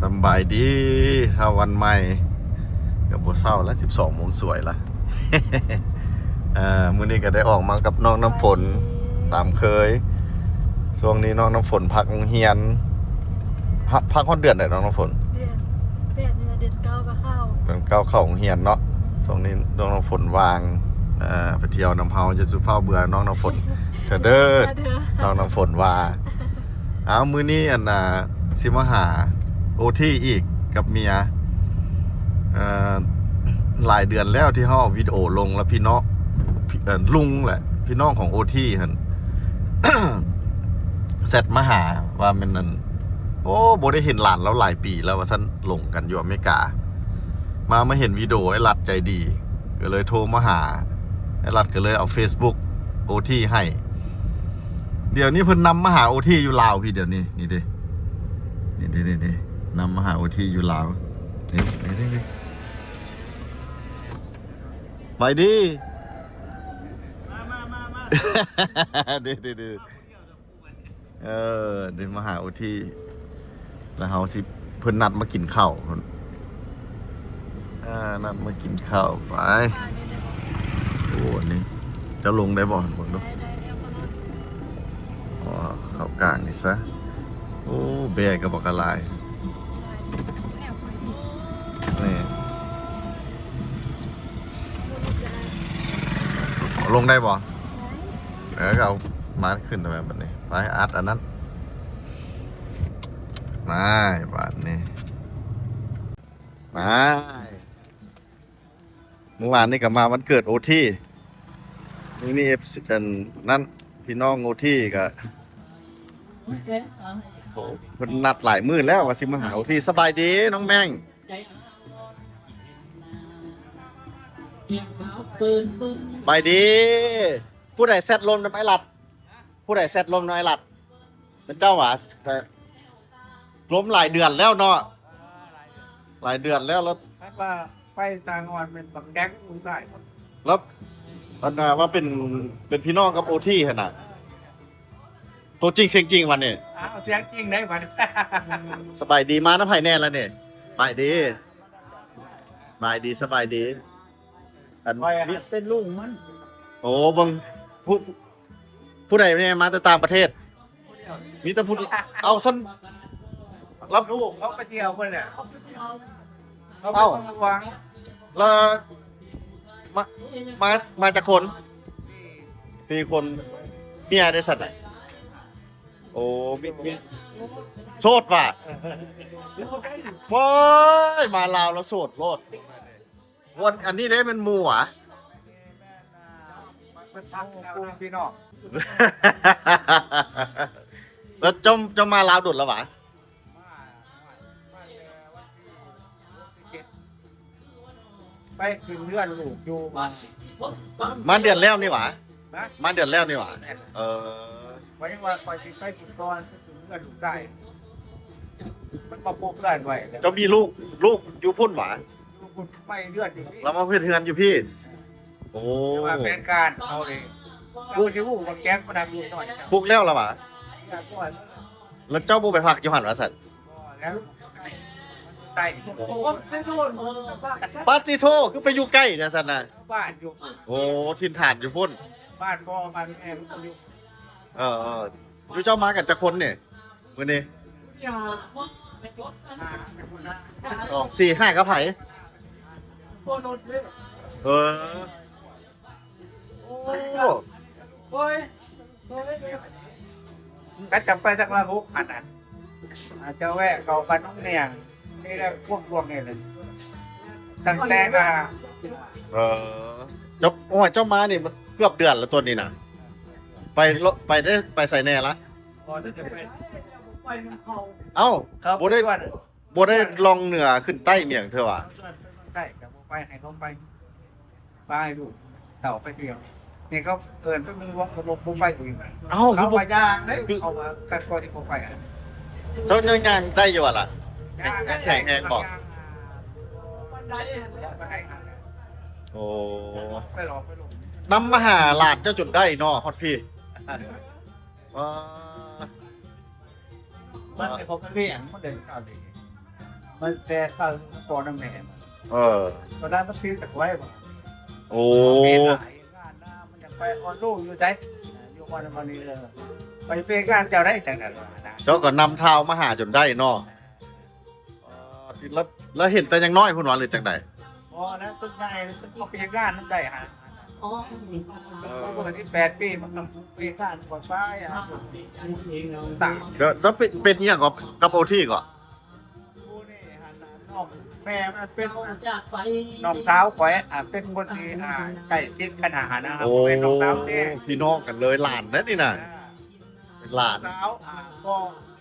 ສຳບາຍດີ ເຊົ້າວັນໃໝ່ ກໍບໍ່ເຊົ້າລະ ສິບສອງໂມງສວຍລະ. ເອີ ມື້ນີ້ກໍໄດ້ອອກມາກັບນ້ອງນ້ຳຝົນຕາມເຄີຍ. ຊ່ວງນີ້ນ້ອງນ້ຳຝົນພັກໂຮງຮຽນ ພັກ ພັກຮອດເດືອນໃດນ້ອງນ້ຳຝົນ? ເດືອນແປດນີ້ລະ ເດືອນເກົ້າກໍເຂົ້າ ເດືອນເກົ້າເຂົ້າໂຮງຮຽນເນາະ. ຊ່ວງນີ້ນ້ອງນ້ຳຝົນວ່າງ ເອີ ໄປທ່ຽວນຳເຮົາ ຢ່າສູ່ຟ້າວເບື່ອນ້ອງນ້ຳຝົນເດີ ນ້ອງນ້ຳຝົນວ່າ. ອ້າວ ມື້ນີ້ ອັນນ່າ ຊິມາຫາໂອທີອີກກັບເມຍ. ເອີ ຫຼາຍເດືອນແລ້ວທີ່ເຮົາເອົາວິດີໂອລົງ ແລ້ວພີ່ນ້ອງ ເອີ ລຸງແຫຼະ ພີ່ນ້ອງຂອງໂອທີຫັ້ນ ແຊັດມາຫາວ່າແມ່ນ ອັນ ໂອ້ ບໍ່ໄດ້ເຫັນຫຼານລາວຫຼາຍປີແລ້ວວ່າຊັ້ນ ຫຼົງກັນຢູ່ອາເມລິກາ. ມາ ມາເຫັນວິດີໂອອ້າຍລັດໃຈດີ ກໍເລີຍໂທມາຫາ ອ້າຍລັດກໍເລີຍເອົາເຟສບຸກໂອທີໃຫ້. ດຽວນີ້ເພິ່ນນຳມາຫາໂອທີຢູ່ລາວພີ້ ດຽວນີ້ ນີ້ເດ້ ນີ້ເດ້ ນີ້ເດ້ ນຳມາຫາໂອທີຢູ່ລາວ. ນີ້ ນີ້ ນີ້ ໄປດີ ມາ ມາ ມາ ມາ ເດ້ ເດ້ ເດ້. ເອີ ໄດ້ມາຫາໂອທີ ແລ້ວເຮົາຊິ ເພິ່ນນັດມາກິນເຂົ້າ ເອີ ນັດມາກິນເຂົ້າ. ໄປ ໂອ້ ນີ້ ເຈົ້າລົງໄດ້ບໍ່? ເບິ່ງດູ. ອໍ ເຂົ້າກາງນີ້ຊະ. ໂອ້ ແບກໍບັກຫຼາຍ ນີ້ ລົງໄດ້ບໍ່? ເອີ ກໍເອົາມາຂຶ້ນໄປບັດນີ້. ໄປອັດອັນນັ້ນ ໄປ ບາດນີ້ ໄປ. ມື້ວານນີ້ກໍມາວັນເກີດໂອທີ ນີ້ ນີ້ ເອັຟຊີ ອັນນັ້ນ ພີ່ນ້ອງໂອທີກໍ ໂອ້ ເພິ່ນນັດຫຼາຍມື້ແລ້ວວ່າຊິມາຫາໂອທີ. ສະບາຍດີນ້ອງແມ່ງ ສະບາຍດີ. ຜູ້ໃດແຊັດລົມນຳອ້າຍລັດ? ຜູ້ໃດແຊັດລົມນຳອ້າຍລັດ? ແມ່ນເຈົ້າຫວາ? ລົມຫຼາຍເດືອນແລ້ວເນາະ ຫຼາຍເດືອນແລ້ວ. ແລ້ວວ່າໄປຕ່າງຈັງຫວັດແມ່ນບັກແຈັກຜູ້ຊາຍ ແລ້ວ ອັນວ່າເປັນ ເປັນພີ່ນ້ອງກັບໂອທີຫັ້ນນະ ໂຕຈິງສຽງຈິງວັນນີ້. ອ້າວ ສຽງຈິງໄດ໋ບັດ. ສະບາຍດີ ມານຳໃຜແດ່ລະນີ້? ສະບາຍດີ ສະບາຍດີ ສະບາຍດີ. ອັນ ຂ້ອຍເປັນລຸງມັນ. ໂອ້ ເບິ່ງ ຜູ້ ຜູ້ໃດແນ່ມາແຕ່ຕ່າງປະເທດ? ມີແຕ່ຜູ້ດຽວ. ເອົາຊັ້ນ ຮັບລູກເຂົາໄປທ່ຽວພຸ້ນແຫຼະ. ເອົາ ລະ ມາ ມາ ມາຈັກຄົນ? ສີ່ຄົນ. ເມຍໄດ້ຊັ້ນໃດ? ໂອ້ ມີ ມີ ໂສດຫວາ? ໂອ້ຍ ມາລາວລະໂສດໂລດ. ວັນ ອັນນີ້ເດ້ແມ່ນໝູຫວາ? ເປັນພັກເຈົ້ານະພີ່ນ້ອງ. ແລ້ວເຈົ້າ ເຈົ້າມາລາວດົນແລ້ວຫວາ? ມາ ມາແຕ່ວັນທີຫົກ ທີເຈັດ ໄປຂຶ້ນເຮືອນລູກຢູ່. ມາເດືອນແລ້ວນີ້ຫວາ? ຮະ? ມາເດືອນແລ້ວນີ້ຫວາ? ແມ່ນ. ເອີ ຂ້ອຍຍັງວ່າຂ້ອຍຊິໄປພຸ້ນກ່ອນ ໄປຂຶ້ນເຮືອນລູກຊາຍ ມັນມາປຸກເຮືອນໄວ້ແລ້ວ. ເຈົ້າມີລູກ ລູກຢູ່ພຸ້ນຫວາ? ຢູ່ພຸ້ນ ໄປເຮືອນຢູ່ພີ້ ລາວມາເຮັດເຮືອນຢູ່ພີ້. ໂອ້ ແຕ່ວ່າແຜນການເຮົານີ້ ເຮົາຊິຮູ້ວ່າແກງປະດັບຢູ່ໜ້ອຍ. ປຸກແລ້ວລະຫວາ? ແລ້ວກໍ ແລ້ວເຈົ້າບໍ່ໄປພັກຢູ່ຫັ້ນວ່າຊັ້ນ? ບໍ່ແລ້ວ ໄກ. ປາຕິໂທ ຄືໄປຢູ່ໃກ້ແທ້ຊັ້ນນະ? ບ້ານຢູ່ພຸ້ນ. ໂອ້ ຖິ່ນຖານຢູ່ພຸ້ນ. ບ້ານພໍ່ບ້ານແມ່ກໍຢູ່. ເອີ ເອີ ຢູ່ເຈົ້າມາກັນຈັກຄົນນີ້? ມື້ນີ້ ສອງ ສີ່ ຫ້າ ກັບໃຜ? ເອີ ໂອ້ ກັນກັບໄປຈັກລະຫົກພັນ. ອາດຈະແວະເຂົ້າບ້ານໜອງແໜງນີ້ແຫຼະ ພວກ ພວກນີ້ແຫຼະ ຕັ້ງແຕ່ ເອີ ເຈົ້າ ໂອ້ຍ ເຈົ້າມານີ້ມັນເກືອບເດືອນແລ້ວຕົວນີ້ນະ. ໄປ ໄປໄດ້ ໄປໃສແດ່ລະ? ບໍ່ໄດ້ໄປ. ເອົ້າ ບໍ່ໄດ້ ບໍ່ໄດ້ລ່ອງເໜືອຂຶ້ນໃຕ້ມຽງເທື່ອຫວາ? ໃຕ້ກໍບໍ່ໄປ ໃຫ້ເຂົາໄປ ພາລູກເຕົ້າໄປທ່ຽວ. ນີ້ເຂົາເອີ້ນໄປເມືອງຫຼວງ ເຂົາບໍ່ ບໍ່ໄປອີກ. ເອົ້າ ຄືບໍ່ ເຂົາວ່າຢ່າງໃດ ຄື ເຂົາວ່າ ຄັນກໍຊິບໍ່ໄປ. ເຈົ້າຍັງຍ່າງໄດ້ຢູ່ຫວາລະ? ຍັງ ຍັງແຂງແຮງບໍ່? ໂອ້ ໄປຫຼອກໄປຫຼົງ ນຳມາຫາຫຼານເຈົ້າຈົນໄດ້ເນາະ ຮອດພີ້. ວ້າ ມັນເປັນຂອງກະເລ່ຍງ ມັນເດີນກ້າວດີ. ມັນແຕ່ເກົ່າ ນຳພໍ່ນຳແມ່ ເອີ ຕອນນັ້ນມັນຖືກກັນໄວ້ວ່າ ໂອ້ ເຮັດຫຼາຍງານນະ ມັນຢາກໄປຮອດລູກຢູ່ໃສ ຢູ່ບ່ອນມັນນີ້ ເອີ ໄປເວງງານເຈົ້າໄດ້ ຈັ່ງນັ້ນວ່ານະ ເຈົ້າກໍນຳທ້າວມາຫາຈົນໄດ້ເນາະ. ອໍ ແລ້ວ ແລ້ວເຫັນແຕ່ຍັງນ້ອຍພຸ້ນຫວາ ຫຼືຈັ່ງໃດ? ບໍ່ນະ ຕົວໃຫຍ່ເຂົາໄປເຮັດງານນຳໄດ້ຫັ້ນ ເອີ ເຂົາບອກສິບແປດປີ ມັນກໍເຮັດງານກ່ອສາງ ແລ້ວ ແລ້ວເປັນ ເປັນອີ່ຫຍັງກໍກັບໂອທີກໍ? ຜູ້ນີ້ຫັ້ນນະ ນ້ອງແມ່ມັນເປັນນ້ອງສາວຂ້ອຍ ອ່າ ເປັນຄົນທີ່ ອ່າ ໃກ້ຊິດກັນຫັ້ນນະ ບໍ່ແມ່ນນ້ອງສາວເດ້ ພີ່ນ້ອງກັນເລີຍ ຫຼານເດ້ນີ້ນະ ອ່າ ເປັນຫຼານສາວ ອ່າ ພໍ່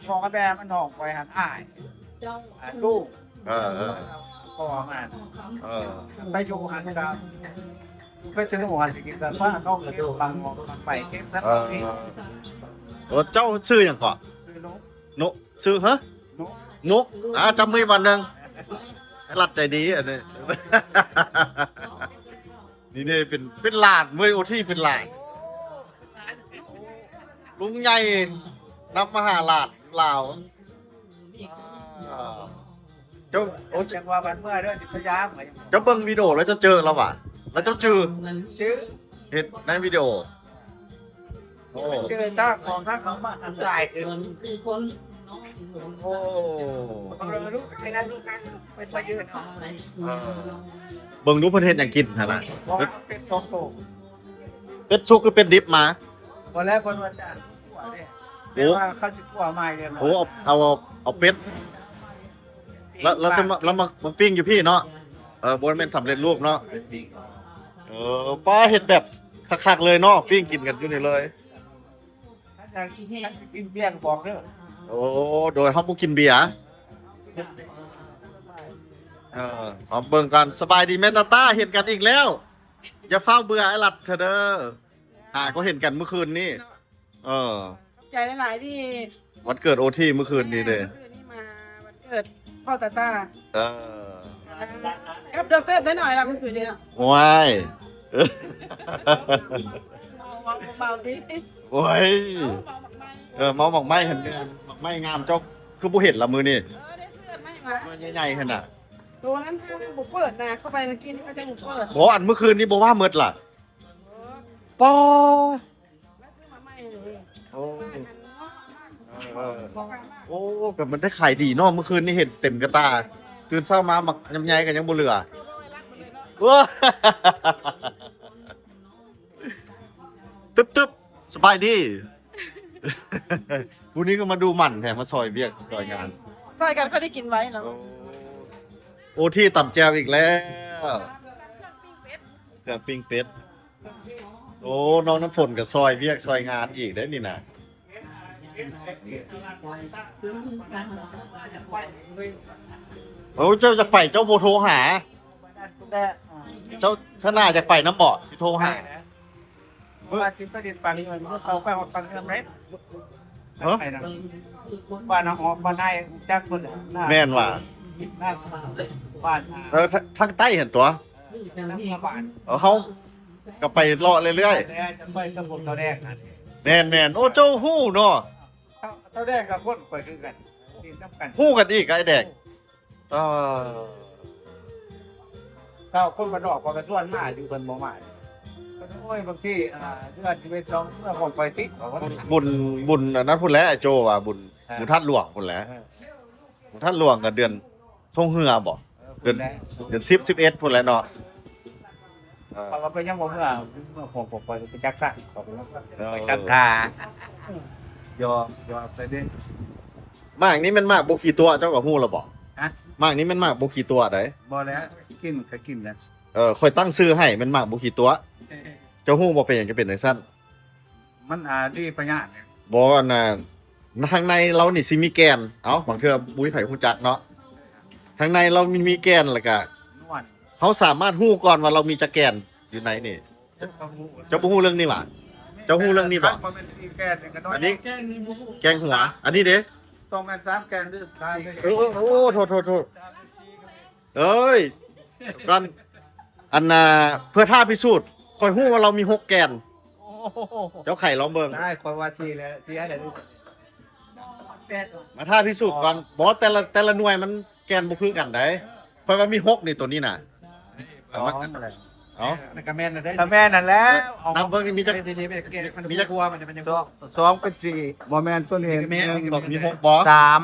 ພໍ່ກັບແມ່ມັນ ນ້ອງຂ້ອຍຫັ້ນອ້າຍ ອ່າ ລູກ ເອີໆ ພໍ່ມັນ ເອີ ໄປຢູ່ຫັ້ນກໍ ໄປສະໜູຫັ້ນຊິກິນກາແຟ ເຂົາເກັບບັງ ບັງໄຟເກັບ ເອີ ເອີ ເຈົ້າຊື່ຫຍັງເກາະ? ຊື່ນົກ ນົກ ຊື່ ຮະ? ນົກ ນົກ ອ່າ ຈັບມືບາດໜຶ່ງ ລັດໃຈດີອັນນີ້ ນີ້ເດ້ ເປັນ ເປັນຫຼານເວີຍ ໂອທີເປັນຫຼານ ລຸງໃຫຍ່ນຳມາຫາຫຼານລາວ ອ່າ ເຈົ້າ ໂອ້ ຈັກວ່າບ້ານເມືອເດີ ຊິພະຍາຍາມ ເຈົ້າເບິ່ງວິດີໂອແລ້ວເຈົ້າເຈີລາວຫວາ ແລ້ວເຈົ້າຈື່ ຈື່ ເຫັນໃນວິດີໂອ ໂອ້ ເຈີຕາຂອງທາງເຂົາມາອັນຕາຍຄື ໂອ້ ເບິ່ງລູກໄກ່ນະ ລູກໄກ່ເປັນມາຢືນເນາະ ເອີ ເບິ່ງດູເພິ່ນເຮັດຫຍັງກິນຫັ້ນນະ ເປັດສອງໂຕ ເປັດສຸກຄືເປັດດິບມາ ບໍ່ແລ້ວເພິ່ນວ່າຈະຂົ້ວເດ້ ໂອ້ ແຕ່ວ່າເຂົາຊິຂົ້ວໃໝ່ເດ້ ໂອ້ ເອົາ ເອົາ ເອົາເປັດ ແລ້ວ ແລ້ວຈະມາ ແລ້ວມາ ມາປີ້ງຢູ່ພີ້ເນາະ ເອີ ບໍ່ແມ່ນສຳເລັດຮູບເນາະ ເອີ ປ້າເຮັດແບບຄັກໆເລີຍເນາະ ປີ້ງກິນກັນຢູ່ນີ້ເລີຍ ຄັນຢາກ ຄັນຊິກິນເບຍກໍບອກເດີ ໂອ້ ໂດຍເຮົາບໍ່ກິນເບຍ ເອີ ເຮົາເບິ່ງກັນ ສະບາຍດີແມ່ຕາຕາ ເຫັນກັນອີກແລ້ວ ຢ່າຟ້າວເບື່ອອ້າຍລັດເທີເດີ ຫາກໍເຫັນກັນມື້ຄືນນີ້ ເອີ ຂອບໃຈຫຼາຍໆທີ່ ວັນເກີດໂອທີມື້ຄືນນີ້ເດ້ ມື້ຄືນນີ້ມາວັນເກີດພໍ່ຕາຕາ ເອີ ກັບດອກເຕີໄດ້ໜ້ອຍລະມື້ຄືນນີ້ເນາະ ໂອ້ຍ ເມົາ ເມົາ ເມົາຕິ ໂອ້ຍ ເອີ ເມົາໝາກໄມ້ ເອີ ເມົາໝາກໄມ້ຫັ້ນແມ່ນ ໝາກໄມ້ງາມ ເຈົ້າຄືບໍ່ເຫັນລະມື້ນີ້ ເອີ ໄດ້ຊື້ອັນໃໝ່ມາ ໜ່ວຍໃຫຍ່ໆຫັ້ນນະ ໂຕນັ້ນເຂົາບໍ່ເປີດນະ ເຂົ້າໄປມາກິນເຂົາຈະບໍ່ເປີດ ບໍ່ ອັນມື້ຄືນນີ້ບໍ່ວ່າໝົດລະ ເອີ ປໍ ມາຊື້ມາໃໝ່ເລີຍ ໂອ້ ເອີ ໂອ້ ກໍມັນໄດ້ຂາຍດີເນາະ ມື້ຄືນນີ້ເຫັນເຕັມກະຕ່າ ຕື່ນເຊົ້າມາໝາກລຳໄຍກໍຍັງບໍ່ເຫຼືອ ໂອ້ ຕຶບໆ ສະບາຍດີ ຜູ້ນີ້ກໍມາດູໝັ່ນແທ້ ມາຊ່ອຍວຽກຊ່ອຍງານ ຊ່ອຍກັນ ເຂົາໄດ້ກິນໄວເນາະ ໂອ້ ໂອທີຕຳແຈ່ວອີກແລ້ວ ເຄື່ອງປີ້ງເປັດ ໂອ້ ນ້ອງນ້ຳຝົນກໍຊ່ອຍວຽກຊ່ອຍງານອີກເດ້ນີ້ນະ ໂອ້ ເຈົ້າຈະໄປ ເຈົ້າບໍ່ໂທຫາ ເຈົ້າ ທ່ານໜ້າຈະໄປນຳບໍ່ ຊິໂທຫາ ວ່າຊິໄປຫຼິ້ນປາງເງິນ ເຂົາໄປຮອດປາງເງິນເດ້ ຮະ ໄປນະ ບ້ານເຮົາອອກ ບ້ານໃດຮູ້ຈັກເພິ່ນນະ ແມ່ນວ່າ ນະ ບ້ານ ເອີ ທາງ ທາງໃຕ້ຫັ້ນຕົວະ ເອີ ທາງເມືອງບ້ານ ເອີ ເຮົາກໍໄປເລາະເລື້ອຍໆ ແຕ່ຈະໄປກັບພວກເຂົາແດງຫັ້ນ ແມ່ນໆ ໂອ້ ເຈົ້າຮູ້ເນາະ ເຂົາ ເຂົາແດງກັບຄົນຂ້ອຍຄືກັນ ກິນນຳກັນ ຮູ້ກັນອີກ ອ້າຍແດງ ເອີ ເຂົາຄົນບ້ານນອກ ຂ້ອຍກໍຊວນມາຢູ່ ເພິ່ນບໍ່ມາ ເພິ່ນ ໂອ້ຍ ບາງທີ ອ່າ ເດືອນສິບເອັດ ສອງ ເມືອຂອງຂ້ອຍຕິ ເຂົາວ່າ ບຸນ ບຸນ ບຸນອັນນັ້ນພຸ້ນແຫຼະ ໂຈ້ວ່າ ບຸນ ເອີ ບຸນທາດຫຼວງພຸ້ນແຫຼະ ເອີ ທາດຫຼວງກໍເດືອນສົງເຮືອບໍ່? ເອີ ເດືອນ ພຸ້ນແຫຼະ ເດືອນສິບ ສິບເອັດພຸ້ນແຫຼະເນາະ ເອີ ເຂົາກໍໄປຍັງບໍ່ເມືອ ເມືອຂອງ ຂອງຂ້ອຍໄປຈັກຊະ ເຂົາໄປ ເອີ ໄປຈັກທ່າ ຢອກ ຢອກໄປເດ້ ໝາກນີ້ແມ່ນໝາກບໍ່ຂີ້ຕົວະ ເຈົ້າກໍຮູ້ແລ້ວບໍ່? ຮະ? ໝາກນີ້ແມ່ນໝາກບໍ່ຂີ້ຕົວະໃດ໋ ບໍ່ແລ້ວ ກິນກໍກິນແລ້ວ ເອີ ຂ້ອຍຕັ້ງຊື່ໃຫ້ແມ່ນໝາກບໍ່ຂີ້ຕົວະ ເຈົ້າຮູ້ບໍ່ເປັນຫຍັງຈະເປັນຈັ່ງຊັ້ນ? ມັນ ອ່າ ດີພະຍາດ ບໍ່ ອັນນ່າ ທາງໃນລາວນີ້ຊິມີແກ່ນ ເອົ້າ ບາງເທື່ອບໍ່ມີໃຜຮູ້ຈັກເນາະ ທາງໃນລາວມີ ມີແກ່ນ ແລ້ວກະ ນວນ ເຮົາສາມາດຮູ້ກ່ອນວ່າລາວມີຈັກແກ່ນຢູ່ໃນນີ້ ເຈົ້າ ເຈົ້າບໍ່ຮູ້ເລື່ອງນີ້ຫວາ? ເຈົ້າຮູ້ເລື່ອງນີ້ບໍ່? ອັນນີ້ແກ່ງຫົວ ອັນນີ້ເດ້ ຕ້ອງແມ່ນສາມແກ່ນ ຫຼື ໂອ້ ໂອ້ ໂອ້ ໂທດ ໂທດ ໂທດ ເອີຍ ກ່ອນ ອັນນ່າ ເພື່ອທ້າພິສູດ ຂ້ອຍຮູ້ວ່າລາວມີຫົກແກ່ນ ໂອ້ໂຫ ເຈົ້າໄຂລອງເບິ່ງ ໄດ້ ຂ້ອຍວ່າສີ່ແລ້ວ ສີ່ແລ້ວ ມາທ້າພິສູດກ່ອນ ບໍ່ ແຕ່ລະ ແຕ່ລະໜ່ວຍມັນ ແກ່ນບໍ່ຄືກັນໃດ. ຂ້ອຍວ່າມີຫົກນີ້ ໂຕນີ້ນະ. ສອງແຫຼະ. ເອົ້າ ນັ້ນກໍແມ່ນແລ້ວເດ້. ກໍແມ່ນນັ້ນແຫຼະ. ເອີ ເອົາ ນັບເບິ່ງນີ້ມີຈັກ ນີ້ໆ ມັນ ມີຈັກ ກວ່າມັນ ມັນຍັງ ສອງ ສອງເປັນສີ່ ບໍ່ແມ່ນ ໂຕນີ້ ແມ່ນ ມີຫົກບໍ່? ສາມ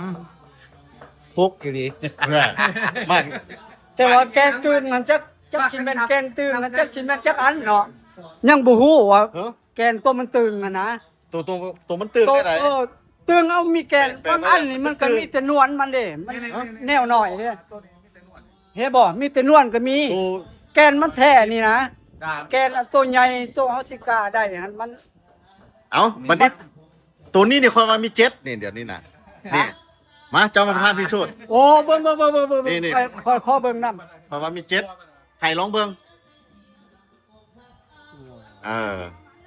ຫົກອີ່ຫຼີ. ມາກ ແຕ່ວ່າແກ່ນຕື່ມຫັ້ນ ຈັກ ຈັກຊິແມ່ນແກ່ນຕື່ມ ຈັກຊິແມ່ນຈັກອັນເນາະ ຍັງບໍ່ຮູ້ວ່າ ຮະ? ແກ່ນຕົວມັນຕຶງຫັ້ນນະ ໂຕ ໂຕ ໂຕມັນຕຶງ ໂຕ ແນວໃດ? ເອີ ຕຶງເອົາມີແກ່ນ ແປ ແປ ບາງອັນນີ້ມັນກໍ ແປ ມີແຕ່ນວນມັນເດ້ ມັນ ນີ້ ແນວໜ້ອຍເດ້ ເຫັນບໍ່? ມີແຕ່ນວນກໍມີ ໂຕ ແກ່ນມັນແທ້ນີ້ນະ ແກ່ນອັນໂຕໃຫຍ່ ໂຕເຮົາຊິກ້າໄດ້ຫັ້ນ ມັນ ເອົ້າ ບັດນີ້ ໂຕນີ້ນີ້ຂ້ອຍວ່າມີເຈັດນີ້ ດຽວນີ້ນະ ນີ້ ມາ ເຈົ້າມາພາພິສູດ. ໂອ້ ເບິ່ງ ເບິ່ງ ນີ້ ນີ້ ຂ້ອຍ ຂ້ອຍຂໍເບິ່ງນຳ ຂ້ອຍວ່າມີເຈັດ ໄຂລອງເບິ່ງ. ເອີ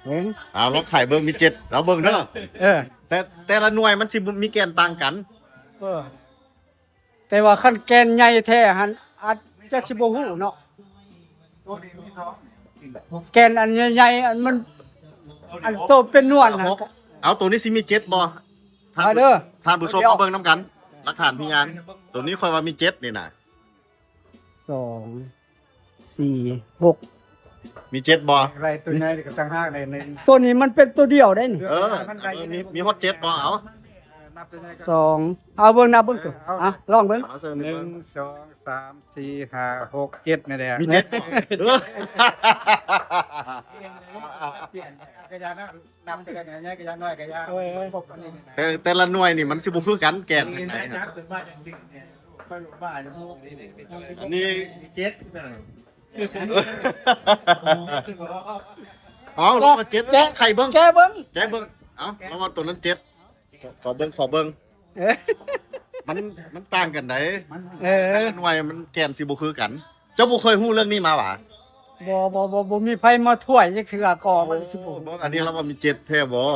ເອີ ເອົາ ລອງໄຂເບິ່ງ ມີເຈັດ ລອງເບິ່ງເດີ. ເອີ ແຕ່ ແຕ່ລະໜ່ວຍມັນຊິມີແກ່ນຕ່າງກັນ. ເອີ ແຕ່ວ່າຄັນແກ່ນໃຫຍ່ແທ້ຫັ້ນ ອາດຈະຊິບໍ່ຮູ້ເນາະ ແກ່ນອັນໃຫຍ່ໆ ອັນມັນ ອັນໂຕເປັນນວນຫັ້ນ. ເອົາ ໂຕນີ້ຊິມີເຈັດບໍ່? ທ່ານ ເອົາເດີ ທ່ານຜູ້ຊົມ ເອົາເບິ່ງນຳກັນ ຫຼັກຖານພະຍານ ໂຕນີ້ຂ້ອຍວ່າມີເຈັດນີ້ນະ. ສອງ ສີ່ ຫົກ ມີເຈັດບໍ່? ໄລ່ຕົວໃຫຍ່ກໍຕ່າງຫາກໃນ ໃນ ຕົວນີ້ມັນເປັນຕົວດຽວໄດ໋ນີ້. ເອີ ມັນໄລ່ ມີ ມີຮອດເຈັດບໍ່? ເອົາ ນັບຕົວໃຫຍ່ກໍ ສອງ ເອົາເບິ່ງ ນັບເບິ່ງ ເອີ ເອົາ ອ່ະ ລອງເບິ່ງ ໜຶ່ງ ສອງ ສາມ ສີ່ ຫ້າ ຫົກ ເຈັດ ແມ່ນແລ້ວ ມີເຈັດບໍ່? ເອີ ປ່ຽນ ກະຢ່ານະ ນັບແຕ່ໃຫຍ່ກະຢ່າ ນ້ອຍກະຢ່າ ເອີ ແຕ່ ແຕ່ລະໜ່ວຍນີ້ມັນຊິບໍ່ຄືກັນ ແກ່ນທາງໃດຫັ້ນ. ອັນນີ້ເຈັດ ເອົາ ລອງເຈັດ ລອງໄຂເບິ່ງ ແກະເບິ່ງ ແກະເບິ່ງ. ເອົາ ລອງວ່າໂຕນັ້ນເຈັດ ຂໍ ຂໍເບິ່ງ ຂໍເບິ່ງ. ເອີ ມັນ ມັນຕ່າງກັນໃດ໋ ເອີ ແຕ່ລະໜ່ວຍມັນແກ່ນຊິບໍ່ຄືກັນ. ເຈົ້າບໍ່ເຄີຍຮູ້ເລື່ອງນີ້ມາຫວາ? ບໍ່ ບໍ່ ບໍ່ ບໍ່ມີໃຜມາຖ້ວຍຈັກເທື່ອກໍມັນຊິບໍ່ ເບິ່ງອັນນີ້ລາວວ່າມີເຈັດແທ້ບໍ່?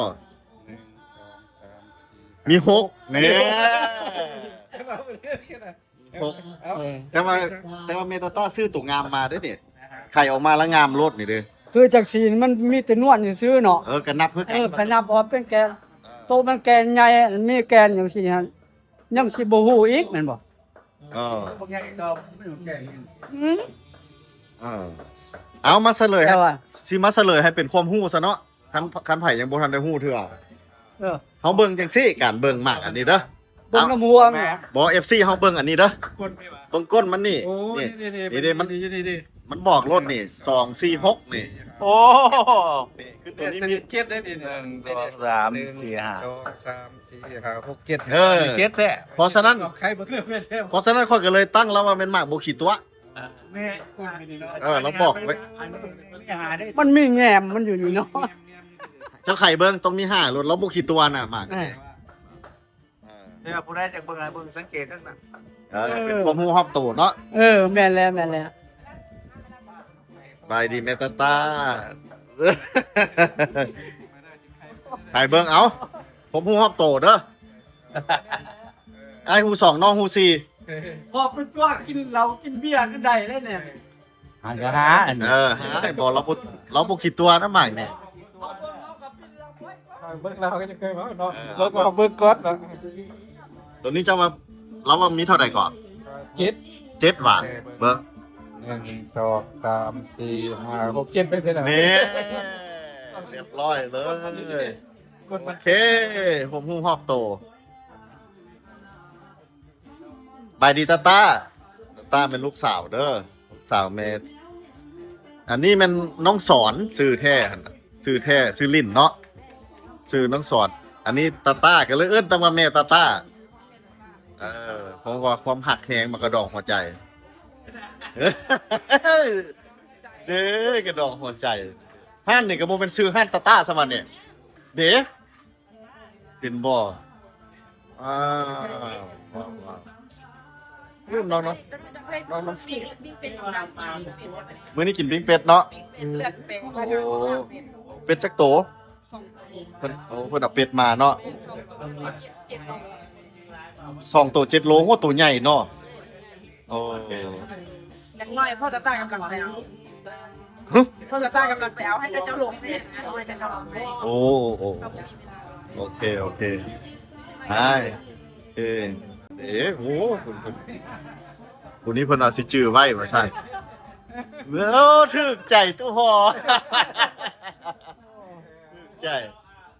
ມີຫົກ ແນ່ ຫົກ. ເອີ ແຕ່ວ່າ ແຕ່ວ່າແມ່ຕາຕາຊື້ໂຕງາມມາເດ້ນີ້ ໄຂ່ອອກມາລະງາມໂລດນີ້ເດ້. ຄືຈັງຊີ້ມັນມີແຕ່ນວນຊື່ໆເນາະ. ເອີ ກໍນັບຄືກັນ ເອີ ຄັນນັບອອກເປັນແກ່ນ ເອີ ໂຕມັນແກ່ນໃຫຍ່ ມີແກ່ນຈັ່ງຊີ້ຫັ້ນ ຍັງຊິບໍ່ຮູ້ອີກແມ່ນບໍ່? ເອີ ພວກໃຫຍ່ກໍບໍ່ຮູ້ແກ່ນ. ອືມ ເອີ ເອົາມາສະເຫຼີຍ ແຕ່ວ່າ ຊິມາສະເຫຼີຍໃຫ້ເປັນຄວາມຮູ້ຊະເນາະ. ຄັນ ຄັນໃຜຍັງບໍ່ທັນໄດ້ຮູ້ເທື່ອ ເອີ ເຮົາເບິ່ງຈັ່ງຊີ້ ການເບິ່ງໝາກອັນນີ້ເດີ ເບິ່ງນຳຫົວມັນ ບໍ່ ເອັຟຊີ ເຮົາເບິ່ງອັນນີ້ເດີ ເບິ່ງກົ້ນມັນນີ້. ໂອ້ ນີ້ ນີ້ ນີ້ ນີ້ ນີ້ ມັນ ນີ້ ນີ້ ມັນບອກໂລດນີ້ ສອງສີ່ຫົກ ນີ້. ໂອ້ ນີ້ຄືຕົວນີ້ມີເຈັດໄດ້ນີ້ ໜຶ່ງ ສອງ ສາມ ສີ່ ຫ້າ ສອງ ສາມ ສີ່ ຫ້າ ຫົກ ເຈັດ ເອີ ເຈັດແທ້. ເພາະສະນັ້ນ ເພາະສະນັ້ນຂ້ອຍກໍເລີຍຕັ້ງລາວວ່າແມ່ນໝາກບໍ່ຂີ້ຕົວະ. ເອີ ລາວບອກໄວ້ ມັນມີແງມມັນຢູ່ນີ້ເນາະ. ເຈົ້າໄຂເບິ່ງ ຕ້ອງມີຫ້າໂລດ ລາວບໍ່ຂີ້ຕົວະນະໝາກ. ເອີ ເອີ ແຕ່ວ່າຜູ້ໃດຢາກເບິ່ງ ໃຫ້ເບິ່ງສັງເກດທັງນັ້ນ. ເອີ ເປັນຄວາມຮູ້ຮອບໂຕເນາະ. ເອີ ແມ່ນແລ້ວ ແມ່ນແລ້ວ. ສະບາຍດີແມ່ຕາຕາ ໃຫ້ເບິ່ງ ເອົາ ຄວາມຮູ້ຮອບໂຕເດີ. ອ້າຍຮູ້ສອງ ນ້ອງຮູ້ສີ່ ອອກໄປຕົວະກິນເຫຼົ້າກິນເບຍກໍໄດ້ເດ້ນີ້. ຫາ ຫາ ເອີ ຫາ ບໍ່ ລາວບໍ່ ລາວບໍ່ຂີ້ຕົວະນະໝາກນີ້. ເບິ່ງລາວກໍຍັງເຄີຍເວົ້າເນາະ. ເອີ ເບິ່ງ ເບິ່ງກ່ອນເນາະ. ຕົວນີ້ເຈົ້າວ່າ ລາວວ່າມີເທົ່າໃດເກາະ? ເຈັດ ເຈັດຫວາ? ເອີ ເບິ່ງ ເບິ່ງ ໜຶ່ງ ສອງ ສາມ ສີ່ ຫ້າ ຫົກ ເຈັດ ເປັນໄດ໋ລະ? ນີ້ ຮຽບຮ້ອຍເລີຍ. ໂອເຄ ຄວາມຮູ້ຮອບໂຕ. ບາຍດີຕາຕາ ຕາຕາແມ່ນລູກສາວເດີ ລູກສາວແມ່. ອັນນີ້ແມ່ນນ້ອງສອນ ຊື່ແທ້ຫັ້ນນະ ຊື່ແທ້ຊື່ຫຼິ້ນເນາະ ຊື່ນ້ອງສອນ. ອັນນີ້ຕາຕາ ກໍເລີຍເອີ້ນຕາວ່າແມ່ຕາຕາ. ເອີ ເພາະວ່າຄວາມຮັກແຮງ ມັນກະດອງຫົວໃຈ ເດ້ ກະດອງຫົວໃຈ. ຮ້ານນີ້ກໍບໍ່ແມ່ນຊື່ຮ້ານຕາຕາຊະຫວານີ້ ເດ້. ເຫັນບໍ່? ອ້າວ ເນາະ ເນາະ ເນາະ ເນາະ. ມື້ນີ້ກິນປີ້ງເປັດເນາະ. ໂອ້ ເປັດຈັກໂຕ? ເພິ່ນ ໂອ້ ເພິ່ນເອົາເປັດມາເນາະ. ສອງໂຕເຈັດໂລ ໂຫ ໂຕໃຫຍ່ເນາະ. ໂອ້ ຈັກໜ້ອຍພໍ່ຕາຕາກຳລັງໄປເອົາ. ຮະ? ພໍ່ຕາຕາກຳລັງໄປເອົາ ໃຫ້ເຂົາເຈົ້າລົງໃຫ້ ເອົາໃຫ້ເຂົາເຈົ້າລົງໃຫ້. ໂອ້ ໂອ້ ໂອເຄ ໂອເຄ ໄດ້ ເອີ. ເອ ໂອ້ ຜູ້ນີ້ເພິ່ນວ່າຊິຈື່ໄວ້ວ່າຊັ້ນ. ໂອ້ ຖືກໃຈຕູ້ພໍ່ ໃຈ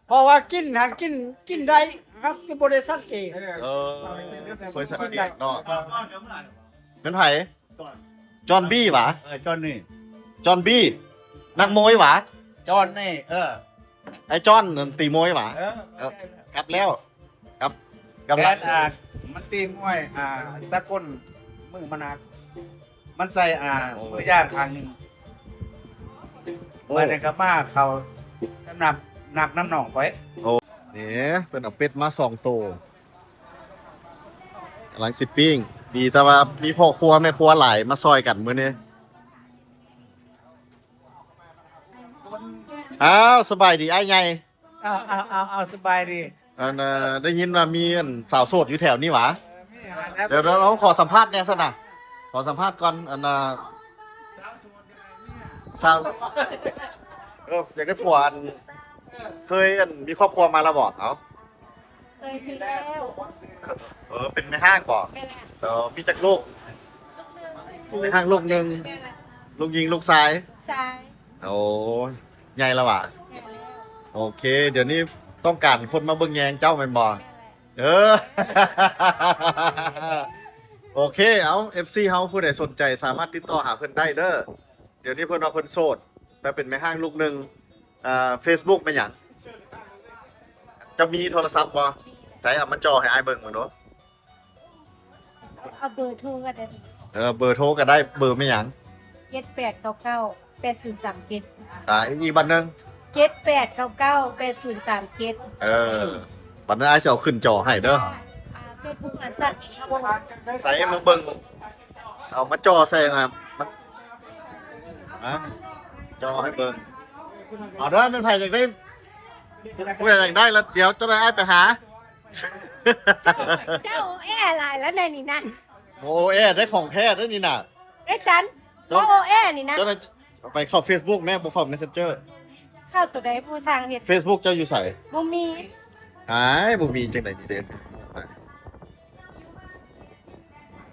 ເພາະວ່າກິນຫັ້ນກິນ ກິນໄດ້ ເຮົາຈະບໍ່ໄດ້ສັງເກດ. ເອີ ເອີ ບໍ່ໄດ້ສັງເກດເນາະ. ແມ່ນໃຜ? ຈອນບີຫວາ? ເອີ ຈອນນີ້ ຈອນບີ ນັກມວຍຫວາ? ຈອນນີ້ ເອີ ໄອ້ຈອນນັ້ນຕີມວຍຫວາ? ເອີ ເອີ ກັບແລ້ວ ກັບ ກັບ ແມ່ນ ອ່າ ມັນຕີມວຍ ອ່າ ສາກົນ ມືມັນໜັກ ມັນໃສ່ ອ່າ ໂອ້ ມືຢາງຂ້າງໜຶ່ງ ໂອ້ ບາດນີ້ກໍມາເຂົ້ານຳ ນັກນຳນ້ອງຂ້ອຍ. ໂອ້ ນີ້ເພິ່ນເອົາເປັດມາສອງໂຕ ກຳລັງຊິປີ້ງ. ດີແຕ່ວ່າມີພໍ່ຄົວແມ່ຄົວຫຼາຍມາຊ່ອຍກັນມື້ນີ້. ອ້າວ ສະບາຍດີອ້າຍໃຫຍ່. ອ້າວ ອ້າວ ອ້າວ ອ້າວ ສະບາຍດີ. ອັນ ເອີ ໄດ້ຍິນວ່າມີອັນສາວໂສດຢູ່ແຖວນີ້ຫວາ? ເອີ ມີຫັ້ນແຫຼະ. ດຽວ ດຽວເຮົາຂໍສຳພາດແດ່ຊັ້ນນະ ຂໍສຳພາດກ່ອນ. ອັນ ເອີ ສາວ ເອີ ຢາກໄດ້ຜົວ ອັນ ເຄີຍ ອັນ ມີຄອບຄົວມາແລ້ວບໍ່? ເອົ້າ ເຄີຍມີແລ້ວ. ເອີ ເປັນແມ່ຮ້າງບໍ່? ແມ່ນແຫຼະ. ເອີ ມີຈັກລູກ? ລູກໜຶ່ງ. ແມ່ຮ້າງລູກໜຶ່ງ. ແມ່ນແຫຼະ. ລູກຍິງລູກຊາຍ? ຊາຍ. ໂອ້ ໃຫຍ່ແລ້ວຫວາ? ໃຫຍ່ແລ້ວ. ໂອເຄ ດຽວນີ້ຕ້ອງການຄົນມາເບິ່ງແຍງເຈົ້າແມ່ນບໍ່? ແມ່ນແຫຼະ. ເອີ ໂອເຄ ເອົາ ເອັຟຊີ ເຮົາຜູ້ໃດສົນໃຈສາມາດຕິດຕໍ່ຫາເພິ່ນໄດ້ເດີ. ດຽວນີ້ເພິ່ນວ່າເພິ່ນໂສດ ແຕ່ເປັນແມ່ຮ້າງລູກໜຶ່ງ. ເອີ ເຟສບຸກແມ່ນຫຍັງ? ເຈົ້າມີໂທລະສັບບໍ່? ໃສ ເອົາມາຈໍໃຫ້ອ້າຍເບິ່ງເບິ່ງດູ. ເອົາເບີໂທກໍໄດ້. ເອີ ເບີໂທກໍໄດ້. ເບີແມ່ນຫຍັງ? ເຈັດແປດເກົ້າເກົ້າ ແປດສູນສາມເຈັດ. ອ່າ ອີກບັດໜຶ່ງ. ເຈັດແປດເກົ້າເກົ້າ ແປດສູນສາມເຈັດ. ເອີ ບັດນັ້ນອ້າຍຊິເອົາຂຶ້ນຈໍໃຫ້ເດີ. ອ່າ ເຟສບຸກອັນສັນເອງ. ໃສມາເບິ່ງ ເອົາມາຈໍໃສ່ນະ ມາຈໍໃຫ້ເບິ່ງ. ເອົາເດີ ແມ່ນໃຜຢາກໄດ້ ຜູ້ໃດຢາກໄດ້ລະ ດຽວເຈົ້າໄດ້ອ້າຍໄປຫາ. ເຈົ້າໂອແອຫຼາຍແລ້ວໃນນີ້ນະ. ໂອແອໄດ້ຂອງແທ້ເດີນີ້ນະ. ເອີ ຈັນ ເຈົ້າ ເຈົ້າໂອແອນີ້ນະ. ເຈົ້າໄດ້ໄປເຂົ້າເຟສບຸກແນ່ ບໍ່ເຂົ້າເມສເຊັນເຈີ. ເຂົ້າໂຕໃດຜູ້ຊ່າງເຮັດ? ເຟສບຸກເຈົ້າຢູ່ໃສ? ບໍ່ມີ. ອ້າຍ ບໍ່ມີຈັ່ງໃດນີ້ເດ້.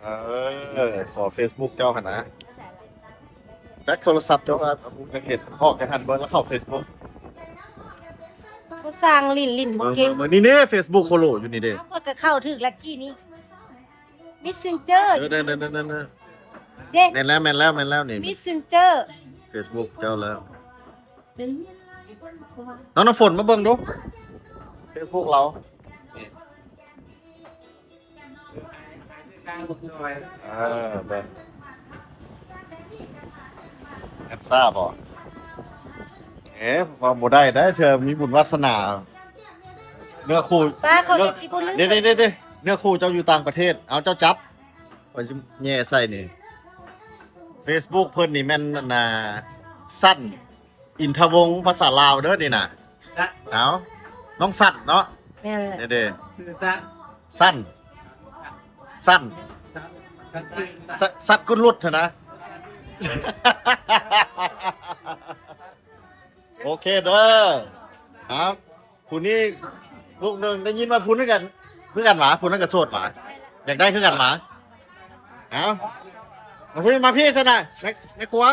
ເອີ ຂໍເຟສບຸກເຈົ້າຫັ້ນນະ. ຈັກໂທລະສັບເຈົ້າວ່າ ຢາກເຫັນ ອອກຈາກຫັ້ນເບິ່ງແລ້ວເຂົ້າເຟສບຸກ. ຜູ້ຊ່າງຫຼິ້ນ ຫຼິ້ນບໍ່ເກັ່ງ. ເບິ່ງ ເບິ່ງ ນີ້ເດ້ ເຟສບຸກໂຄໂລຢູ່ນີ້ເດ້. ເອົາ ຂ້ອຍກໍເຂົ້າຖືກລັກກີ້ນີ້. ເມສເຊັນເຈີ. ເອີ ນັ້ນໆໆໆ ເດ້ ແມ່ນແລ້ວ ແມ່ນແລ້ວ ແມ່ນແລ້ວນີ້. ເມສເຊັນເຈີ ເຟສບຸກເຈົ້າແລ້ວ. ນ້ອງນ້ຳຝົນມາເບິ່ງດູ ເຟສບຸກລາວ. ເອີ ເບິ່ງ ແອັບຊາບໍ? ເອີ ວ່າບໍ່ໄດ້ໄດ໋ ເທື່ອມີບຸນວາສະໜາ. ເນື້ອຄູ່ ປ້າ ເຂົາຈະຊິບໍ່ລືມ. ເດ້ໆໆໆ ເນື້ອຄູ່ເຈົ້າຢູ່ຕ່າງປະເທດ. ເອົາ ເຈົ້າຈັບ ຂ້ອຍຊິແຍ່ໃສ່ນີ້. ເຟສບຸກເພິ່ນນີ້ແມ່ນ ອັນນ່າ ສັ້ນ ອິນທະວົງ ພາສາລາວເດີນີ້ນະ. ເອົາ ນ້ອງສັ້ນເນາະ. ແມ່ນແຫຼະ. ເດ້ໆ ຊື່ສັ້ນ ສັ້ນ ສັ້ນ ສ- ສັດກຸນຫຼຸດຫັ້ນນະ. ໂອເຄເດີ. ເອົາ ຜູ້ນີ້ລູກໜຶ່ງ ໄດ້ຍິນວ່າຜູ້ນັ້ນກັນ ຄືກັນຫວາ? ຜູ້ນັ້ນກໍໂສດຫວາ? ຢາກໄດ້ຄືກັນຫວາ? ເອົາ ມາພີ້ ມາພີ້ຊັ້ນນະ ແມ່ ແມ່ຄົວ.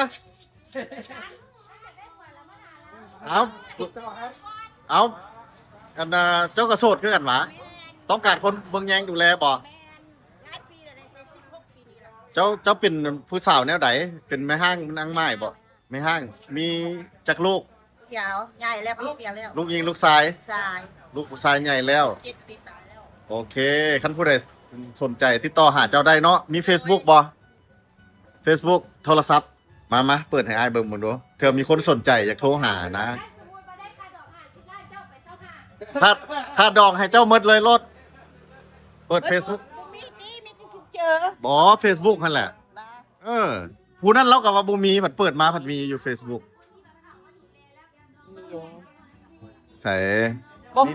ເອົາ ເອົາ ອັນນ່າ ເຈົ້າກໍໂສດຄືກັນຫວາ? ຕ້ອງການຄົນເບິ່ງແຍງດູແລບໍ່? ເຈົ້າ ເຈົ້າເປັນຜູ້ສາວແນວໃດ? ເປັນແມ່ຮ້າງນາງໝ້າຍບໍ່? ແມ່ຮ້າງ ມີຈັກລູກ? ດຽວ ໃຫຍ່ແລ້ວ ລູກໃຫຍ່ແລ້ວ ລູກຍິງລູກຊາຍ? ຊາຍ. ລູກຜູ້ຊາຍໃຫຍ່ແລ້ວ ເຈັດປີປາຍແລ້ວ. ໂອເຄ ຄັນຜູ້ໃດສົນໃຈຕິດຕໍ່ຫາເຈົ້າໄດ້ເນາະ. ມີເຟສບຸກບໍ່? ເຟສບຸກ ໂທລະສັບ ມາ ມາ ເປີດໃຫ້ອ້າຍເບິ່ງເບິ່ງດູ ເທື່ອມີຄົນສົນໃຈຢາກໂທຫານະ. ຄ່າ ຄ່າດອງໃຫ້ເຈົ້າໝົດເລີຍໂລດ. ເປີດເຟສບຸກ ບໍ່ມີຕິ ມີແຕ່ສຸກເຈີ. ບໍ່ ເຟສບຸກຫັ້ນແຫຼະ. ເອີ ຜູ້ນັ້ນລາວກໍວ່າບໍ່ມີ ພັດເປີດມາພັດມີຢູ່ເຟສບຸກ. ໃສ?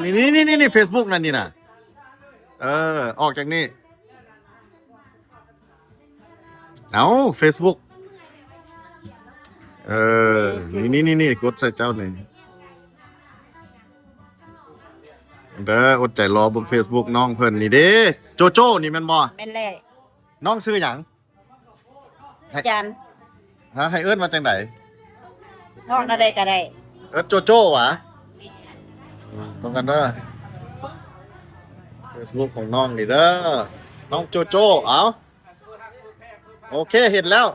ນີ້ ນີ້ ນີ້ ນີ້ ເຟສບຸກນັ້ນນີ້ນະ. ເອີ ອອກຈາກນີ້. ເອົາ ເຟສບຸກ ເອີ ນີ້ ນີ້ ນີ້ ກົດໃສ່ເຈົ້ານີ້. ເດີ ອົດໃຈລໍເບິ່ງເຟສບຸກນ້ອງເພິ່ນນີ້ເດ້ ໂຈໂຈ້ນີ້ແມ່ນບໍ່? ແມ່ນແຫຼະ. ນ້ອງຊື່ຫຍັງ? ໃຫ້ ຈັນ. ຮະ ໃຫ້ເອີ້ນວ່າຈັ່ງໃດ? ນ້ອງແນວໃດກໍໄດ້. ເອີ້ນໂຈໂຈ້ຫວາ? ເບິ່ງກັນເດີ ເຟສບຸກຂອງນ້ອງນີ້ເດີ ນ້ອງໂຈໂຈ້. ເອົາ ໂອເຄ ເຫັນແລ້ວ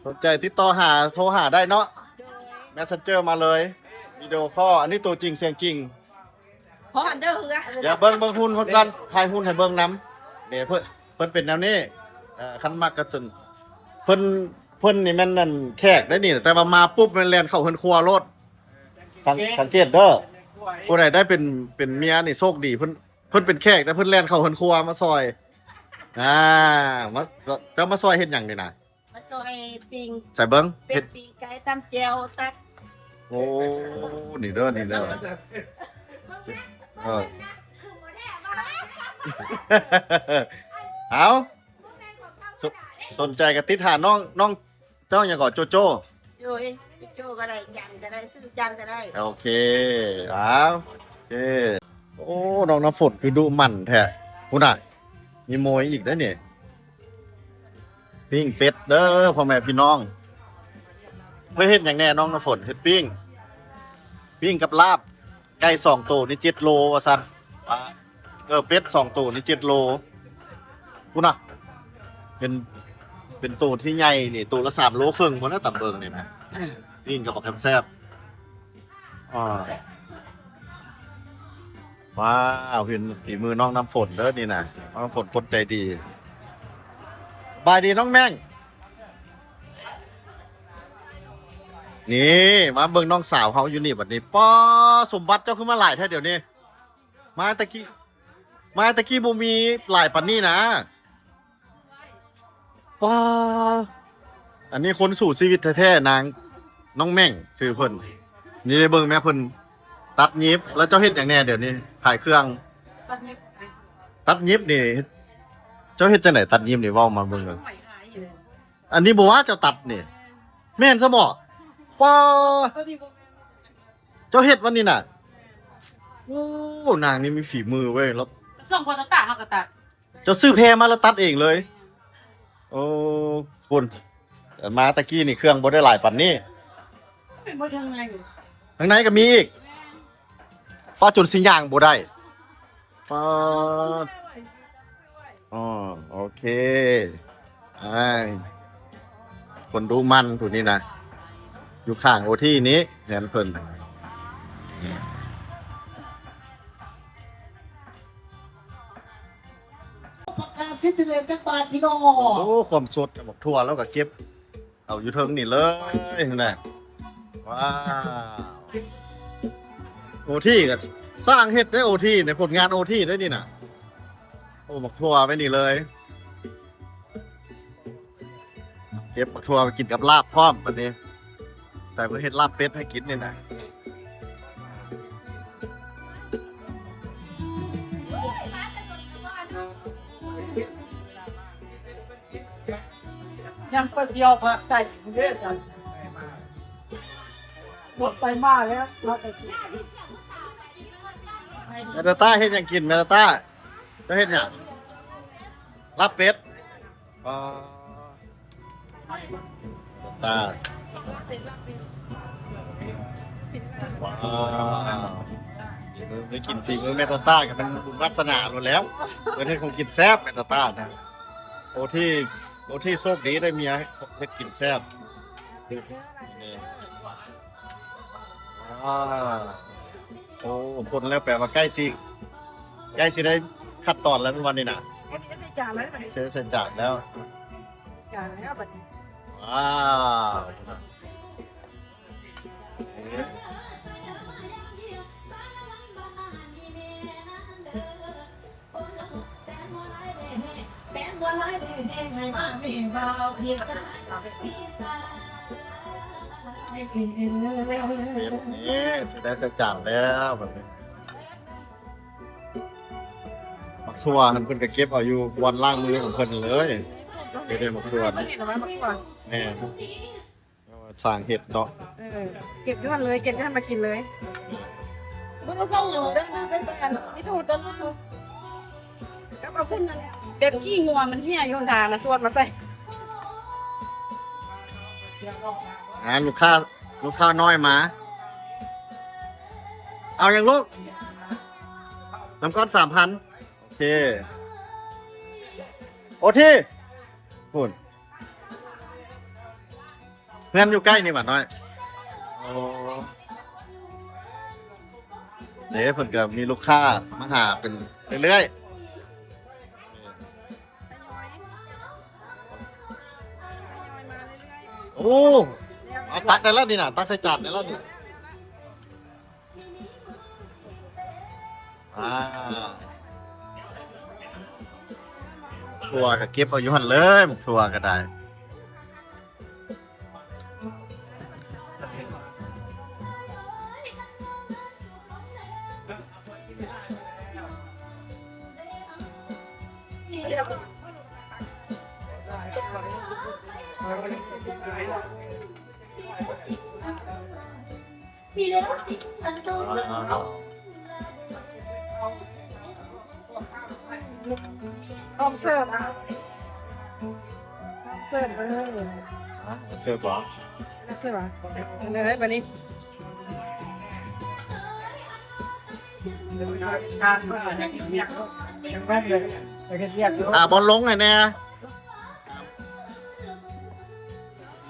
ສົນໃຈຕິດຕໍ່ຫາ ໂທຫາໄດ້ເນາະ ແມັດເຊັນເຈີມາເລີຍ ວິດີໂອຄໍ. ອັນນີ້ໂຕຈິງສຽງຈິງ. ພ້ອມເດີເຮືອ ດຽວເບິ່ງ ເບິ່ງຫຸ່ນເພິ່ນກ່ອນ ຖ່າຍຫຸ່ນໃຫ້ເບິ່ງນຳ. ນີ້ເພິ່ນ ເພິ່ນເປັນແນວນີ້ ເອີ ຄັນມັກກໍເຊີນ. ເພິ່ນ ເພິ່ນນີ້ແມ່ນອັນແຂກໄດ໋ນີ້ ແຕ່ວ່າມາປຸບແມ່ນແລ່ນເຂົ້າເຮືອນຄົວໂລດ. ສັງ ສັງເກດເດີ ຜູ້ໃດໄດ້ເປັນ ເປັນເມຍນີ້ໂຊກດີ. ເພິ່ນ ເພິ່ນເປັນແຂກ ແຕ່ເພິ່ນແລ່ນເຂົ້າເຮືອນຄົວມາຊ່ອຍ. ອ່າ ມາ ເຈົ້າມາຊ່ອຍເຮັດຫຍັງນີ້ນະ? ມາຊ່ອຍປີ້ງ ໃສ່ເບິ່ງ ເປັນ ເຮັດ ປີ້ງໄກ່ ຕຳແຈ່ວ ຕັກ. ໂອ້ ນີ້ເດີ ນີ້ເດີ ເອີ ເອົາ ສົນ ສົນໃຈກໍຕິດຫານ້ອງ ນ້ອງ ເຈົ້າຫຍັງເກາະ ໂຈໂຈ້? ໂດຍ ໂຈໂຈ້ກໍໄດ້ ຈັນກໍໄດ້ ຊື່ຈັນກໍໄດ້. ໂອເຄ ອ້າວ ໂອເຄ. ໂອ້ ນ້ອງນ້ຳຝົນຄືດຸໝັ່ນແທ້ ພຸ້ນນະ ມີໂມຍອີກເດ້ນີ້ ປີ້ງເປັດເດີພໍ່ແມ່ພີ່ນ້ອງ. ເພິ່ນເຮັດຫຍັງແດ່ນ້ອງນ້ຳຝົນ? ເຮັດປີ້ງ ປີ້ງກັບລາບ. ໄກ່ສອງໂຕນີ້ເຈັດໂລວ່າຊັ້ນ. ປາ ເອີ ເປັດສອງໂຕນີ້ເຈັດໂລ ພຸ້ນນະ. ເປັນ ເປັນໂຕທີ່ໃຫຍ່ນີ້ ໂຕລະສາມໂລເຄິ່ງພຸ້ນນະ ຕາມເບິ່ງນີ້ນະ ປີ້ງກັບບັກແຄມແຊບ. ອ່າ ວ້າວ ເຫັນຝີມືນ້ອງນ້ຳຝົນເດີນີ້ນະ ນ້ອງນ້ຳຝົນຄົນໃຈດີ. ສະບາຍດີນ້ອງແມ່ງ. ນີ້ ມາເບິ່ງນ້ອງສາວເຮົາຢູ່ນີ້ບັດນີ້. ປ້າ ສົມບັດເຈົ້າຄືມາຫຼາຍແທ້ດຽວນີ້. ມາແຕ່ກີ້ ມາແຕ່ກີ້ບໍ່ມີຫຼາຍປານນີ້ນະ. ປ້າ ອັນນີ້ຄົນສູ້ຊີວິດແທ້ໆ ນາງ ນ້ອງແມ່ງຊື່ເພິ່ນ. ນີ້ເບິ່ງແມ້ເພິ່ນຕັດຫຍິບ. ແລ້ວເຈົ້າເຮັດຫຍັງແດ່ດຽວນີ້? ຂາຍເຄື່ອງ ຕັດຫຍິບ. ຕັດຫຍິບນີ້ ເຈົ້າເຮັດຈັ່ງໃດ? ຕັດຫຍິບນີ້ເວົ້າມາເບິ່ງເບິ່ງ. ອັນນີ້ບໍ່ວ່າເຈົ້າຕັດນີ້ ແມ່ນຊະບໍ່? ປ້າ ເຈົ້າເຮັດວັນນີ້ນະ? ໂອ້ ນາງນີ້ມີຝີມືເວີຍ. ລາວ ສົ່ງຄົນຕັດ ເຮົາກໍຕັດ. ເຈົ້າຊື້ແພມາແລ້ວຕັດເອງເລີຍ? ໂອ້ ພຸ້ນ ມາຕະກີ້ນີ້ເຄື່ອງບໍ່ໄດ້ຫຼາຍປານນີ້. ເປັນບໍ່ເຖິງໃນຢູ່ ທາງໃນກໍມີອີກ. ປ້າ ຈົນຊິຍ່າງບໍ່ໄດ້. ປ້າ ອໍ ໂອເຄ. ອ້າຍ ຄົນດຸໝັ່ນຜູ້ນີ້ນະ ຢູ່ຂ້າງໂອທີນີ້ ແມ່ນເພິ່ນ. ປະກາດສິດທິເລດຈັກບາດພີ່ນ້ອງ. ໂອ້ ຄວາມສົດ ບັກຖົ່ວລາວກໍເກັບ ເອົາຢູ່ເທິງນີ້ເລີຍຫັ້ນນະ. ວ້າວ ໂອທີກໍຊ່າງເຮັດເດ້ ໂອທີນີ້ ຜົນງານໂອທີເດ້ນີ້ນະ. ໂອ້ ບັກຖົ່ວໄວ້ນີ້ເລີຍ ເກັບບັກຖົ່ວໄປກິນກັບລາບພ້ອມບັດນີ້. ແຕ່ເພິ່ນເຮັດລາບເປັດໃຫ້ກິນນີ້ນະ. ຍັງໄປທ່ຽວພາກໃຕ້ເດ້ ໝົດໄປມາແລ້ວ ມາແຕ່ ແມ່ຕາຕາເຮັດຫຍັງກິນ? ແມ່ຕາຕາ ເຈົ້າເຮັດຫຍັງ? ລາບເປັດ. ອໍ ຕາ ວ້າວ ໄດ້ກິນຝີມືແມ່ຕາຕາກໍເປັນບຸນວາສະໜາໂລດແລ້ວ. ເພິ່ນເຮັດຂອງກິນແຊບ ແມ່ຕາຕານະ. ໂອທີ ໂອທີໂຊກດີໄດ້ເມຍເຮັດກິນແຊບ. ວ້າວ ໂອ້ ຄົນແລ້ວ ແປວ່າໃກ້ຊິ ໃກ້ຊິໄດ້ຂັ້ນຕອນແລ້ວແມ່ນບໍ່ນີ້ນະ? ອັນນີ້ໃສ່ຈານແລ້ວບັດນີ້ ໃສ່ ໃສ່ຈານແລ້ວ ຈານແລ້ວບັດນີ້. ວ້າວ ເປັດນີ້ຊິໄດ້ໃສ່ຈານແລ້ວບັດນີ້. ໝາກຖົ່ວຫັ້ນເພິ່ນກໍເກັບເອົາຢູ່ບ່ອນລ້າງມືຂອງເພິ່ນເລີຍ. ເຮັດໃຫ້ໝາກຖົ່ວ ເຫັນວ່າໝາກຖົ່ວ ແມ່ນ. ຊ່າງເຮັດເນາະ ເອີ ເກັບຢູ່ຫັ້ນເລີຍ ເກັບຢູ່ຫັ້ນມາກິນເລີຍ. ບໍ່ໄດ້ໃສ່ຫຍັງເດີ ໃສ່ແຕ່ອັນມີແຕ່ຫົວຕະຫຼາດ ກັບເອົາຝຸ່ນນັ້ນ ແບບຂີ້ງົວມັນເຫ່ຍຢູ່ທາງນະ ສວດມາໃສ່. ອ່າ ລູກຄ້າ ລູກຄ້ານ້ອຍມາ. ເອົາຫຍັງລູກ? ນ້ຳກ້ອນສາມພັນ. ໂອເຄ ໂອທີ ພຸ້ນ ເຮືອນຢູ່ໃກ້ນີ້ຫວານ້ອຍ. ໂອ້ ເດ້ ເພິ່ນກໍມີລູກຄ້າມາຫາເປັນເລື້ອຍໆ. ໂອ້ ເອົາຕັກໄດ້ແລ້ວນີ້ນະ ຕັກໃສ່ຈານໄດ້ແລ້ວນີ້. ອ່າ ຖົ່ວກໍເກັບເອົາຢູ່ຫັ້ນເລີຍ ໝາກຖົ່ວກໍໄດ້. ພ້ອມເສີບ ພ້ອມເສີບເດີ. ເສີບບໍ່? ເສີບບໍ່? ເອົາເລີຍບາດນີ້. ອ່າ ບອນລົງໃຫ້ແດ່.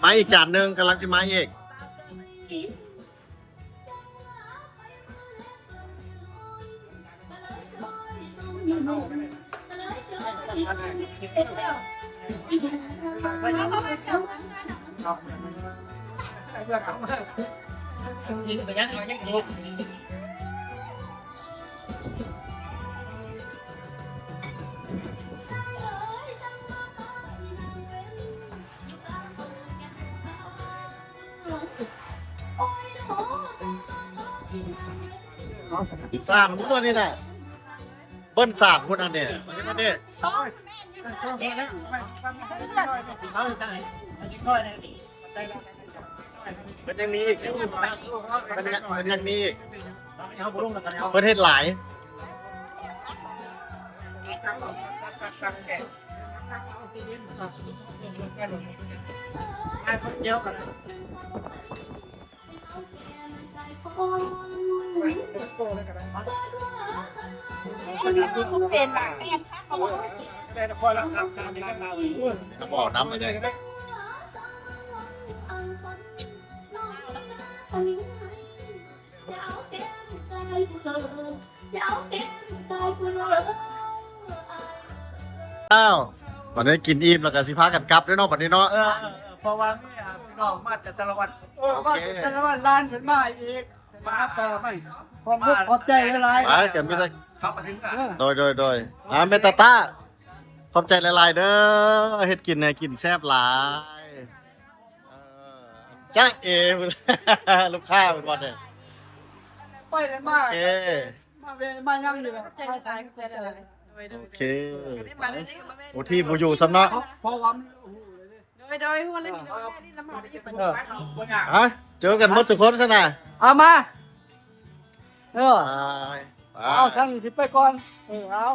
ມາອີກຈານໜຶ່ງ ກຳລັງຊິມາອີກ. ສາມຄົນນີ້ນະ ເບິ່ງສາມຄົນອັນນີ້ ອັນນີ້ ເພິ່ນຍັງມີອີກ ເພິ່ນຍັງ ເພິ່ນຍັງມີອີກ ເພິ່ນເຮັດຫຼາຍ. ອ້າວ ບັດນີ້ກິນອີ່ມແລ້ວກໍຊິພາກັນກັບເດ້ເນາະ ບັດນີ້ເນາະ. ເອີ ເອີ ເອີ ເພາະວ່າມີ ອ່າ ພີ່ນ້ອງມາຈາກສາລະວັນ. ເອີ ມາຈາກສາລະວັນ ຫຼານເພິ່ນມາອີກ ມາຫາພໍ່ແມ່. ຂອບ ຂອບໃຈຫຼາຍໆ. ໄປ ກໍມີແຕ່ ເຂົ້າມາເຖິງ. ເອີ ໂດຍ ໂດຍ ໂດຍ. ອ່າ ແມ່ຕາຕາ ຂອບໃຈຫຼາຍໆເດີ ເຮັດກິນໃຫ້ກິນແຊບຫຼາຍ. ເອີ ຈະເອ ລູກຄ້າເພິ່ນວ່າແດ່. ໄປແລ້ວມາ ໂອເຄ ມາແວ່ມາຫຍັງຢູ່. ຂອບໃຈຫຼາຍໆ ຂອບໃຈຫຼາຍໆ. ໂດຍ ໂດຍ ໂອເຄ ໂອທີບໍ່ຢູ່ຊ້ຳເນາະ. ເພາະວ່າມັນ ໂດຍ ໂດຍ ຮູ້ແລ້ວນີ້ ແມ່ນີ້ລຳບາກອີກບັດນີ້. ຮະ ເຈີກັນໝົດທຸກຄົນຊັ້ນນະ. ເອົາມາ ເອີ ໄປ ໄປ ເອົາ ຊັ້ນຊິໄປກ່ອນ. ເອີ ເອົາ.